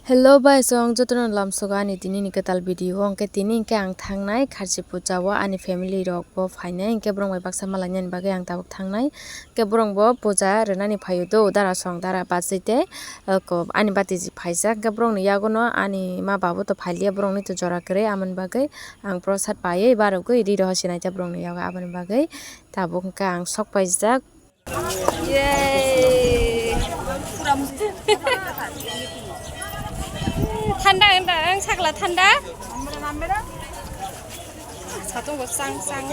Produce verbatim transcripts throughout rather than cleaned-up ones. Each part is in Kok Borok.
Hello bai song jotono lamsogo ani tini ni kwtal video o. Hwnkhe tini hwnkhe ang thangnai kharchi puja o, ani family rok bo phainai, hwnkhe borok bai baksa malainani bagwi ang tabuk thangnai. Hwnkhe borok bo puja rwnani phaio do, dara song dara bachai tei, eh, ko-, ani batiji phaijak. Hwnkhe borokni yagono ani ma babu to phailiya, borokni to jora kwrwi, amoni bagwi ang prosad paiwi barogwi ri rohor sinai ta borokni yago, aboni bagwi tabuk hwnkhe ang sok paijak. Yay! Thanda wng da, wng sakla thanda. Satung bo sang sang.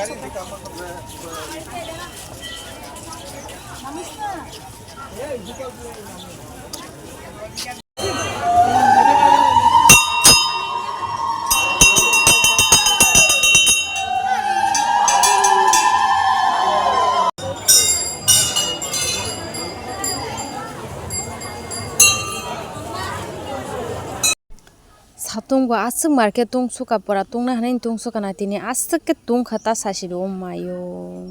Satung bo aswk market tungsukha, pura tungna hinwi tungsukha na tini aswk khe tungkha ta sasi do mayo.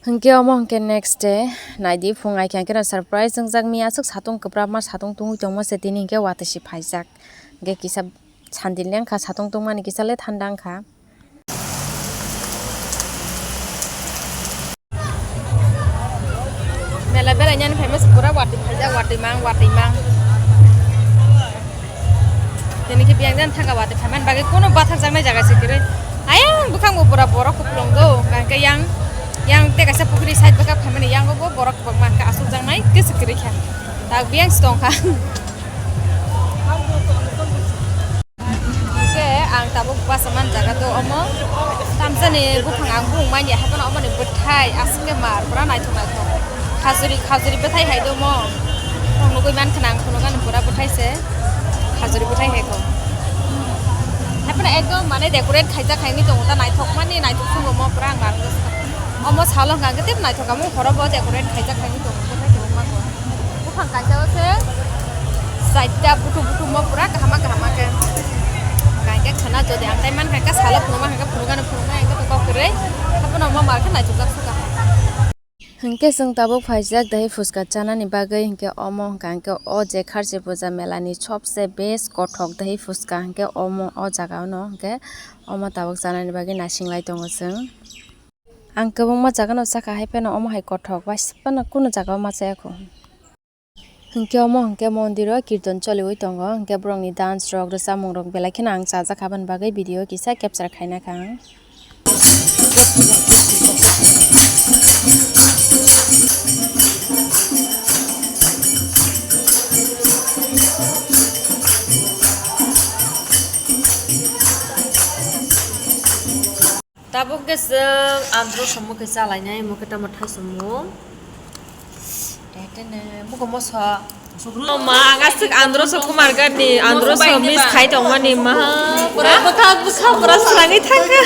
Hwnkhe omo hwnkhe next day, naidi phung ai khe hwnkhe no surprise wngjak mi aswk satung kwbrakma satung tungwi tongma se tini hwnkhe watwi si phaijak. Hwnkhe kisa sandil wngkha satung tungmani kisa le thanda wngkha. Mela belainani phaima se pura watwi phaijak, watwi mang, watwi mang. Tini khe biyang jani thangka watwi phaimani bagwi kunu bathakjaknai jaga se kwrwi. Ayang bwkhang bo pura borok kupulung do, hwnkhe yang, yang tei kaisa pukri side bwkhak phaimani yango bo borok kwbangma hwnkhe asukjaknai khe se kwrwi kha. Tak biyang se tongkha. Hwnkhe ang tabuk basa man jaga do omo. Tamsani buphang ang bung manya haphano omoni bwthai aswk khe mar pura naithok naithok. Khajuri khajuri bwthai hai do omo. Phunugwi mankha ang phunukani pura bwthai se. Khajuri bwthai hai kho. Haphano ekdom mane decorate khaijak hai wngwi tongo ta naithok mani naithok swngo omo pura ang mar. Omo salo hwnkha hwnkhe teibo naithok omo horo bo decorate khaijak hai wngwi tongo bwthai kwbangma kho. Buphang kaisa o se chaita buthum buthum o pura kahama kahama khe. Hwnkha hwnkhe khwna jodi ang tai mankha hwnkhe salo phunukma hwnkhe phunukgani phunuknai hwnkhe kok kwrwi. Haphano omo mar khe naithokjak sukha. Hwnkhe chwng tabuk phaijak dahai phuska chanani bagwi hwnkhe omo hwnkha hwnkhe o je kharchi puja melani sobse best kothok dahai phuska hwnkhe omo o jaga o no hwnkhe omo tabuk chanani bagwi naising lai tongo chwng. Ang kwbangma jaga no chakha hai phano omo hai kothok bai phano kunu jaga o ma chaya kho. Hwnkhe omo hwnkhe mondir o kirton choliwi tongo, hwnkhe borokni dance rok, rwchapmung rok belai kheno ang chajak aboni bagwi video kisa capture khaina kha ang. Tabuk khe chwng andro somo khe chalainai, omo khe tamo thaisomo. Buko moso. Ma, ang aswk andro so kumar gani, andro so miss khai tongmani ma. Pura bwkha, bwkha, pura swlangwi thangkha.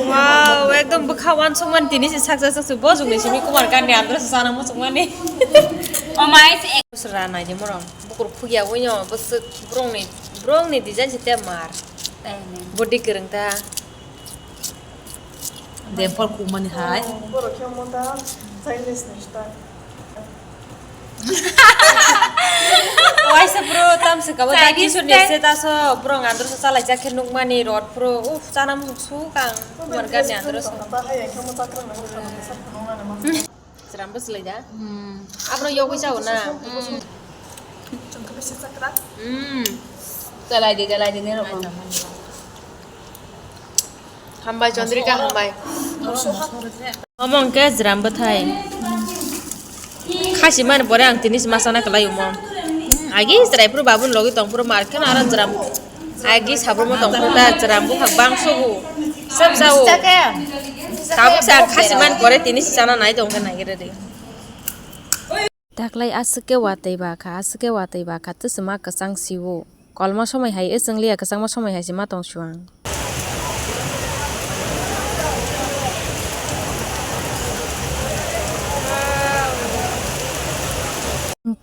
Wow, ekdom bwkha wansukmani tini se saksa saksa bojongni simi kumar gani andro so sana muchungmani. O mai se ek. Sra naidi morong. Bukur khugya wino bwswk brongni, brongni design se te mar. Body kwrwng ta. Dempol kukmani hai. Borok khe omo ta Chinese ni style. Waisa bro tamsi kabo ta Chinese Kishore ni style. Status o brong andro so chalai jak khe nukmani rot pro. Uf, chana musuk sukang. Kumar gani andro so. Ta hai khe omo chakrang na. Chwrang bwswlai da? Hmm. Abono yogwi chao na? Hmm. Hmm. Dalai di, dalai di, nero. Hambai, Chandrika, hambai. Omo hwnkhe jwram bwthai. Khasi mani pore ang tini se ma sana kwlai omo. Agi chwrai phuru babuni logi tong phuru mar kheno aro jwram. Agi sabruma tongphuru ta chwram buphang bangsogo. Sab sao. Tabuk sa khasi man pore tini si chana nai tongkhe nai gere de. Taklai aswk khe watwi ba kha, aswk khe watwi ba kha, twswma kwchang sio. Kolma somoi hai, e chwngliya kwchangma somoi hai se ma tong suang.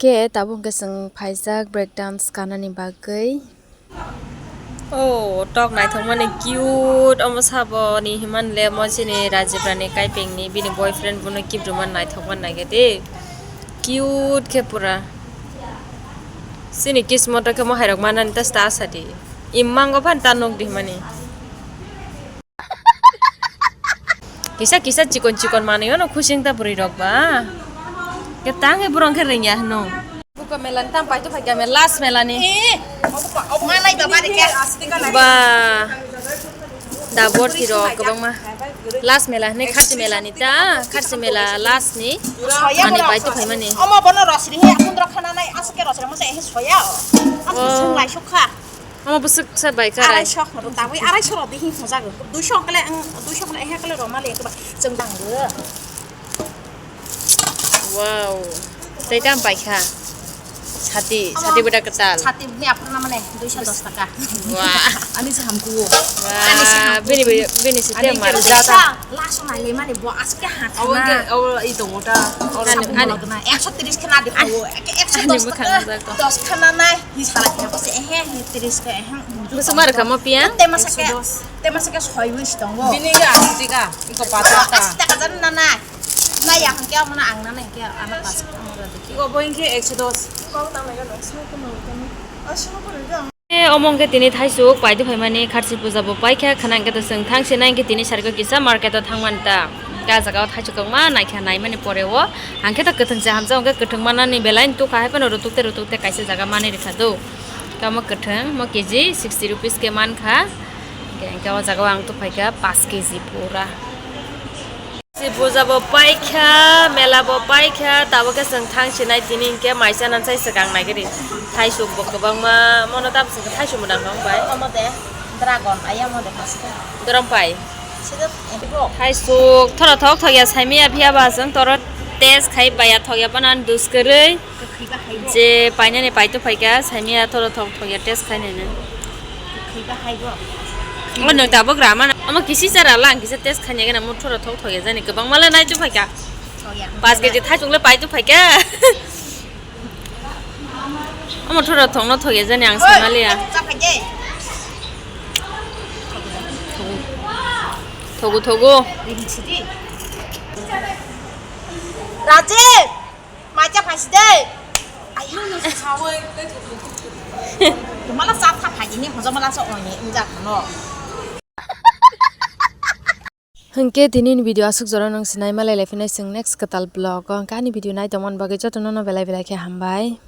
Hwnkhe tabuk hwnkhe chwng phaijak break dance kanani bagwi. Oh, tok naithokmani cute, omo sabo ni himan le mo chini Rajibrani kaipengni bini boyfriend bono gift rwmani naithokmani naikhe de. Cute khe pura. Chini kismoto khe mo hairok manani ta sta sadi. Immango phan ta nok di himani. Kisa kisa chikon chikon manwi ono khusing ta bwrwi rok ba. Ke tang e borong khe ringya hwno. Buka mela ni tam paito phaikya mela last mela ni. Eh, manai ba bari khe. Ba. Da borti rok kwbangma. Last mela hwnwi kharchi mela ni ta, kharchi mela last ni. Soya mani borok. Paito phaimani. Omo bono rosri he akundro khana nai aswk khe rosri mo se he soya o. Aswk. Oh. Sung lai sukha. Omo bwswk sa bai kha. Arai sok no tabwi arai soro di hin thajak. Dui sok kale ang dui sok kale he kale roma le ba chwng dang. Wow. Tei tam bai kha. Sati, sati bwda kwtal. Sati ni aphuru na mane dui sha dos taka. Wah. Ani se hamku. Wah, ani se hamku. Bini bini se te mar. Last na le mane bo aske ha. Awo ke awo i tongo ta. Ani ani. Ekso tris khana de ko. Ekso dos taka. Dos khana nai. Hi sala khe bose ehe, hi tris khe ehe. Bwswk ma rwkha mo piya? Te masa khe, te masa khe soi wis tongo. Bini ga asik ka, iko patas ka. Asik taka jan na nai. Na ya khe amo na ang na nai khe ano pas amo ra dekhi. Iko boing khe ekso dos. Kok tang nai ga nai sino ko mo ko. Asino ko ri ga. E, omo hwnkhe tini thaisuk paito phaimani kharchi puja bo paikha, khana hwnkhe to chwng thangsinai hwnkhe tini sarikho kisa market o thangmani ta. Khe ah jaga o thaisuk kwbangma naikha, naimani pore o hwnkhe to kwthwng se hamjak, hwnkhe kwthwng manani belai tukha, hai phano rutuk tei rutuk tei kaisa jaga manwi rwkha do. Khe omo kwthwng mo K G sixty rupees khe mankha, hwnkhe, hwnkhe o jaga o ang tuphaikha paanch K G pura. Si puja bo paikha, mela bo paikha, tabuk khe chwng thang sinai tini hinkhe mai chana sai swkang naigiri. Thaisuk bo kwbangma, mono tabuk se thaisuk mwnang nong bai. Omo de dragon, ai omo de paska. Dorom pai. Sida ebo. Thaisuk, thoro thok thok ya saimaya phiya ba chwng toro test khai baya thok ya banan dus kwrwi. Kwkhwi ba hai bo. Je painani paito phaikha, saimaya thoro thok thok ya test khainani. Kwkhwi ba hai bo. Omo nwng tabuk rama na. Omo kisi chara lang kisa test khainai gana mo thoro thok thok ya jani kwbangma le nai tu phaikha. Thok ya. Paanch K G thaisuk le paito phaikha. Omo thoro thok no thok ya jani ang sanaliya. Oi, cha phai de. Thogo thogo. Ring sidi. Rajiv! Mai cha phai si de. Ai, ha, no, sa, sa, oi. Tumala sa tha phai ni, hoja mala sa oi ni, inja khano. Hwnkhe tini ni video aswk jora nung sinai malai lai phinai chwng next kwtal vlog o. Hwnkhe ani video nai tongmani bagwi jotono no belai belai khe hambai.